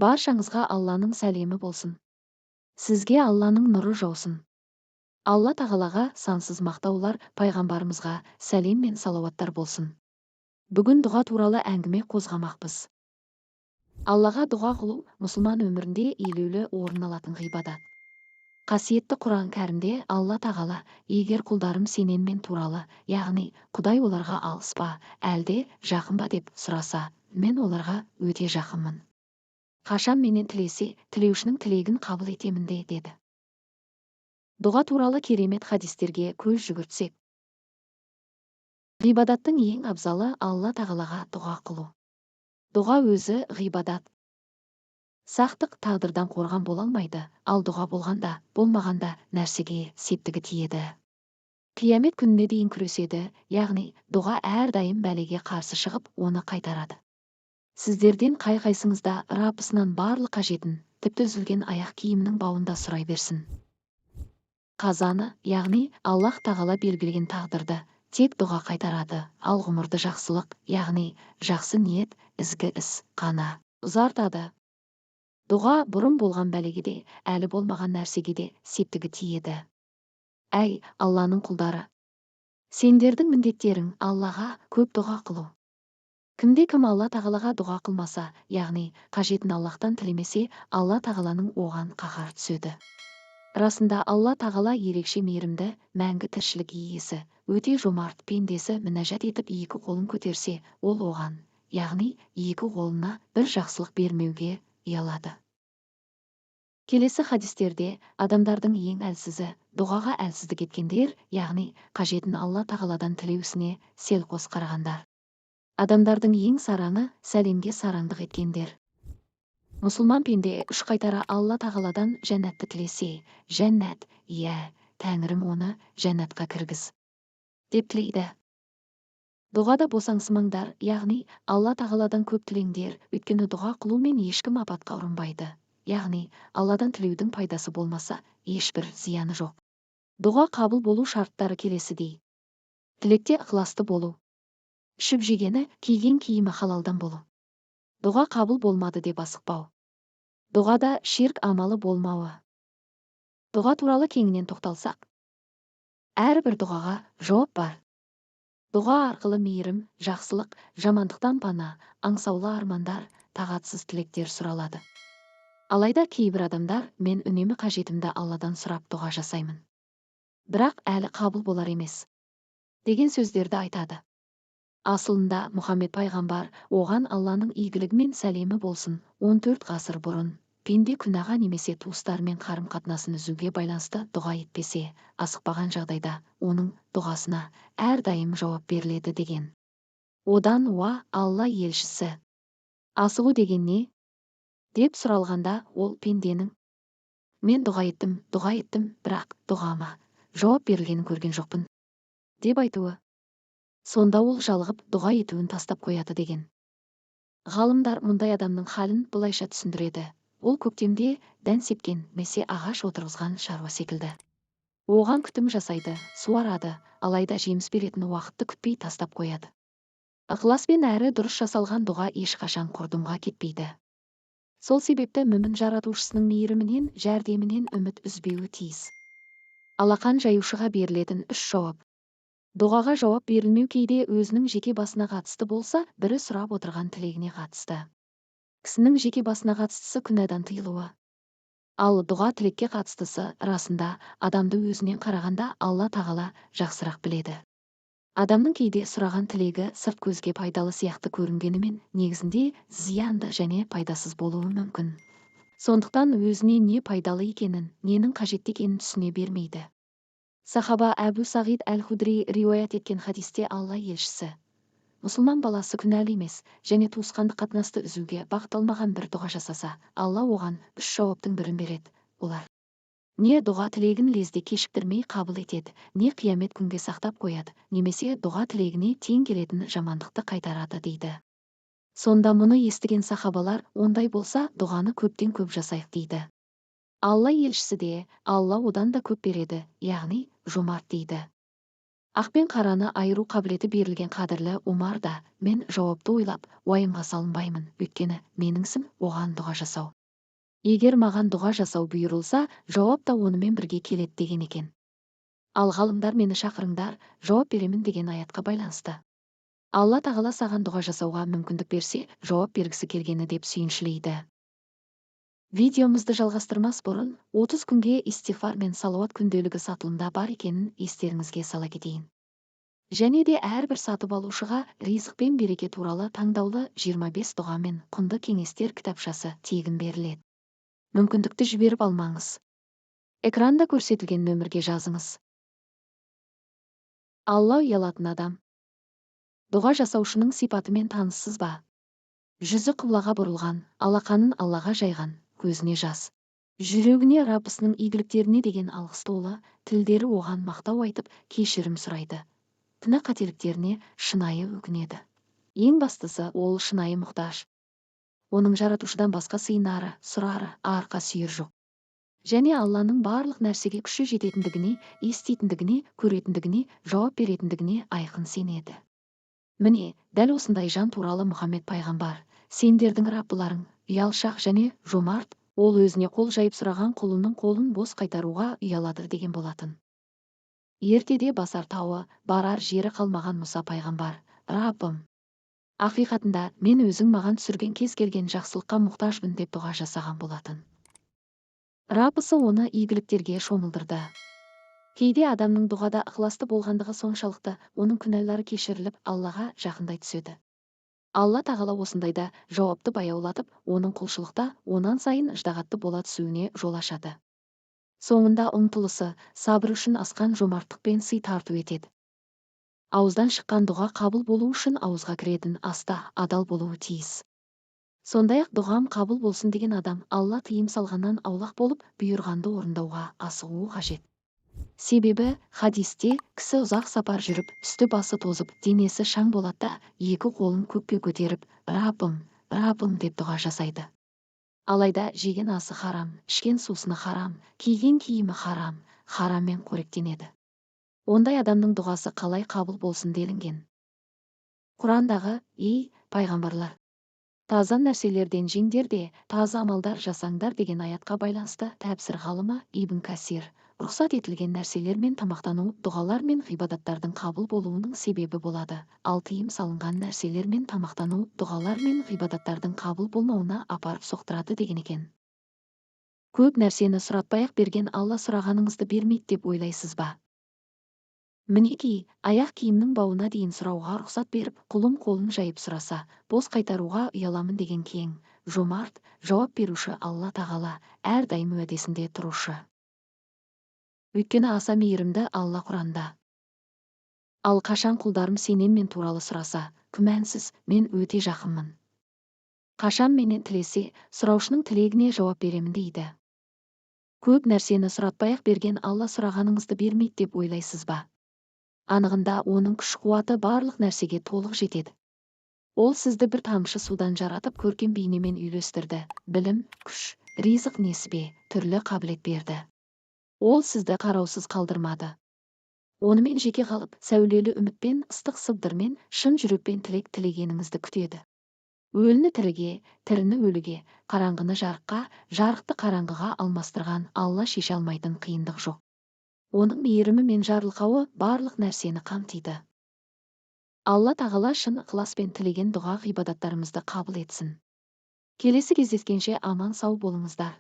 Баршаңызға Алланың сәлемі болсын. Сізге Алланың нұры жаусын. Алла тағалаға сансыз мақтаулар, пайғамбарымызға сәлем мен салауаттар болсын. Бүгін дұға туралы әңгіме қозғамақпыз. Аллаға дұға қылу мұсылман өмірінде елеулі орын алатын ғибадат. Қасиетті Құран кәрімде Алла тағала: «Егер құлдарым сенен мен туралы, яғни Құдай оларға алыс па, әлде жақын ба деп сұраса, мен оларға өте жақынмын. Қашан менен тілесе, тілеушінің тілегін қабыл етемін де», – деді. Дұға туралы керемет хадистерге көз жүгіртсек. Ғибадаттың ең абзалы – Алла тағалаға дұға қылу. Дұға өзі ғибадат. Сақтық тағдырдан қорған бола алмайды, ал дұға болғанда, болмағанда нәрсеге септігі тиеді. Қиямет күніне дейін күреседі, яғни дұға әрдайым бәлеге қарсы шығып, оны қайтарады. Сіздерден қай-қайсыңыз да Раббысынан барлық қажетін, тіпті үзілген аяқ киімінің бауын да сұрай берсін. Қазаны, яғни Аллах тағала белгілеген тағдырды тек дұға қайтарады, ал ғұмырды жақсылық, яғни жақсы ниет, ізгі іс қана ұзартады. Дұға бұрын болған бәлеге де, әлі болмаған нәрсеге де септігі тиеді. Әй, Алланың құлдары! Сендердің міндеттерің – Аллаға көп дұға қылу. Кімде кім Алла тағалаға дұға қылмаса, яғни қажетін Аллахтан тілемесе, Алла тағаланың оған қаһары түседі. Расында, Алла тағала ерекше мейірімді, мәңгі тіршілік иесі, өте жомарт. Пендесі мінәжат етіп, екі қолын көтерсе, ол оған, яғни екі қолына бір жақсылық бермеуге ұялады. Келесі хадистерде адамдардың ең әлсізі – дұғаға әлсіздік еткендер, яғни қажетін Алла тағаладан тілеу ісіне селқос қарағандар. Адамдардың ең сараңы – сәлемге сараңдық еткендер. Мұсылман пенде үш қайтара Алла тағаладан жәннатты тілесе, «Жәннат, иә, Тәңірім, оны жәннатқа кіргіз», – деп тілейді. Дұғада босаңсымаңдар, яғни Алла тағаладан көп тілеңдер, өйткені дұға қылумен ешкім апатқа ұрынбайды, яғни Алладан тілеудің пайдасы болмаса, ешбір зияны жоқ. Дұға қабыл болу шарттары келесідей: тілекте ықыласты болу, ішіп жегені, киген киімі халалдан болу, дұға қабыл болмады деп асықпау, дұғада ширк амалы болмауы. Дұға туралы кеңінен тоқталсақ, әрбір дұғаға жауап бар. Дұға арқылы мейірім, жақсылық, жамандықтан пана, аңсаулы армандар, тағатсыз тілектер сұралады. Алайда кейбір адамдар: «Мен үнемі қажетімді Алладан сұрап дұға жасаймын, бірақ әлі қабыл болар емес», – деген сөздерді айтады. Асылында Мұхаммед пайғамбар, оған Алланың игілігі мен сәлемі болсын, 14 ғасыр бұрын: «Пенде күнәға немесе туыстарымен қарым-қатынасын үзуге байланысты дұға етпесе, асықпаған жағдайда оның дұғасына әрдайым жауап беріледі», – деген. Одан: «Уа, Алла елшісі, асығу деген не?» – деп сұралғанда, ол: «Пенденің "Мен дұға еттім, дұға еттім, бірақ дұғама жауап берілгенін көрген жоқпын" деп айтуы. Сонда ол жалығып, дұға етуін тастап қояды», – деген. Ғалымдар мұндай адамның халін былайша түсіндіреді: ол көктемде дән сепкен немесе ағаш отырғызған шаруа секілді. Оған күтім жасайды, суарады, алайда жеміс беретін уақытты күтпей тастап қояды. Ықыласпен әрі дұрыс жасалған дұға ешқашан құрдымға кетпейді. Сол себепті мүмін жаратушысының мейірімінен, жәрдемінен үміт үзбеуі тиіс. Алақан жаюшыға берілетін үш жауап. Дұғаға жауап берілмеу кейде өзінің жеке басына қатысты болса, бірі сұрап отырған тілегіне қатысты. Кісінің жеке басына қатыстысы – күнәдан тыйылуы. Ал дұға тілекке қатыстысы, расында, адамды өзінен қарағанда Алла тағала жақсырақ біледі. Адамның кейде сұраған тілегі сырт көзге пайдалы сияқты көрінгенімен, негізінде зиянды және пайдасыз болуы мүмкін. Сондықтан өзіне не пайдалы екенін, ненің қажетті екенін түсіне бермейді. Сахаба Әбу Сағид әл-Худри риуаят еткен хадисте Алла елшісі: «Мұсылман баласы күнәлі емес және туысқандық қатынасты үзуге бағытталмаған бір дұға жасаса, Алла оған үш жауаптың бірін береді. Олар: не дұға тілегін лезде кешіктірмей қабыл етеді, не қиямет күнге сақтап қояды, немесе дұға тілегіне тең келетін жамандықты қайтарады», – дейді. Сонда мұны естіген сахабалар: «Ондай болса, дұғаны көптен көп жасайық», – дейді. Алла елшісі де: «Алла одан да көп береді, яғни жомарт», – дейді. Ақ пен қараны айыру қабілеті берілген қадірлі Омар да: «Мен жауапты ойлап, уайымға салынбаймын, өйткені менің ісім оған дұға жасау. Егер маған дұға жасау бұйырылса, жауап та онымен бірге келеді», – деген екен. Ал ғалымдар «Мені шақырыңдар, жауап беремін» деген аятқа байланысты: «Алла Тағала саған дұға жасауға мүмкіндік берсе, жауап бергісі келгені», – деп сүйіншілейді. Видеомызды жалғастырмас бұрын 30 күнге истиғфар мен салауат күнделігі сатылымда бар екенін естеріңізге сала кетейін. Және де әрбір сатып алушыға ризық пен береке туралы таңдаулы 25 дұға мен құнды кеңестер кітапшасы тегін беріледі. Мүмкіндікті жіберіп алмаңыз. Экранда көрсетілген нөмірге жазыңыз. Алла ұялатын адам. Дұға жасаушының сипатымен таныссыз ба? Жүзі қыблаға бұрылған, алақанын Аллаға жайған, көзіне жас. Жүрегіне Раббысының игіліктеріне деген алғыс толы, тілдері оған мақтау айтып, кешірім сұрайды. Күнә қателіктеріне шынайы өкінеді. Ең бастысы, ол шынайы мұқтаж. Оның жаратушыдан басқа сыйынары, сұрары, арқа сүйер жоқ. Және Алланың барлық нәрсеге күші жететіндігіне, еститіндігіне, көретіндігіне, жауап беретіндігіне айқын сенеді. Міне, дәл осындай жан туралы Мұхаммед пайғамбар: «Сендердің Раббыларың ұялшақ және жомарт, ол өзіне қол жайып сұраған құлының қолын бос қайтаруға ұялады», – деген болатын. Ертеде басар тауы, барар жері қалмаған Мұса пайғамбар: «Раббым, ақиқатында мен өзің маған түсірген кез келген жақсылыққа мұқтажбын», – деп дұға жасаған болатын. Раббысы оны игіліктерге шомылдырды. Кейде адамның дұғада ықыласты болғандығы соншалықты, оның күнәлары кешіріліп, Аллаға жақындай түседі. Алла Тағала осындайда жауапты баяулатып, оның құлшылықта онан сайын ыждағатты бола түсуіне жол ашады. Соңында ұмтылысы, сабыр үшін асқан жомарттықпен сый тарту етеді. Ауыздан шыққан дұға қабыл болу үшін ауызға кіретін аста адал болуы тиіс. Сондай-ақ дұғам қабыл болсын деген адам Алла тыйым салғаннан аулақ болып, бұйырғанды орындауға асығуы қажет. Себебі хадисте кісі ұзақ сапар жүріп, үсті басы тозып, денесі шаң болады да, екі қолын көкке көтеріп, «Раббым, Раббым» деп дұға жасайды. Алайда жеген асы харам, ішкен сусыны харам, киген киімі харам, хараммен қоректенеді. Ондай адамның дұғасы қалай қабыл болсын делінген. Құрандағы: «Ей, пайғамбарлар, таза нәрселерден жеңдер де, таза амалдар жасаңдар» деген аятқа байланысты тәпсір ғалымы Ибн Касир: «Рұқсат етілген нәрселермен тамақтану дұғалар мен ғибадаттардың қабыл болуының себебі болады, ал тыйым салынған нәрселермен тамақтану дұғалар мен ғибадаттардың қабыл болмауына апарып соқтырады», – деген екен. Көп нәрсені сұратпай-ақ берген Алла сұрағаныңызды бермейді деп ойлайсыз ба? Мінекей, аяқ киімнің бауына дейін сұрауға рұқсат беріп, құлым қолын жайып сұраса, бос қайтаруға ұяламын деген кең, жомарт, жауап беруші Алла Тағала әрдайым уәдесінде тұрушы. Өйткені аса мейірімді Алла Құранда: «Ал қашан құлдарым сенен мен туралы сұраса, күмәнсіз, мен өте жақынмын. Қашан менен тілесе, сұраушының тілегіне жауап беремін», – дейді. Көп нәрсені сұратпай-ақ берген Алла сұрағаныңызды бермейді деп ойлайсыз ба? Анығында оның күш-қуаты барлық нәрсеге толық жетеді. Ол сізді бір тамшы судан жаратып, көркем бейнемен үйлестірді, білім, күш, ризық несібе, түрлі қабілет берді. Ол сізді қараусыз қалдырмады. Онымен жеке қалып, сәулелі үмітпен, ыстық сыбдырмен, шын жүрекпен тілек тілегеніңізді күтеді. Өліні тіріге, тіріні өліге, қараңғыны жарыққа, жарықты қараңғыға алмастырған Алла шеше алмайтын қиындық жоқ. Оның мейірімі мен жарылқауы барлық нәрсені қамтиды. Алла Тағала шын ықыласпен тілеген дұға ғибадаттарымызды қабыл етсін. Келесі кездескенше аман сау болыңыздар.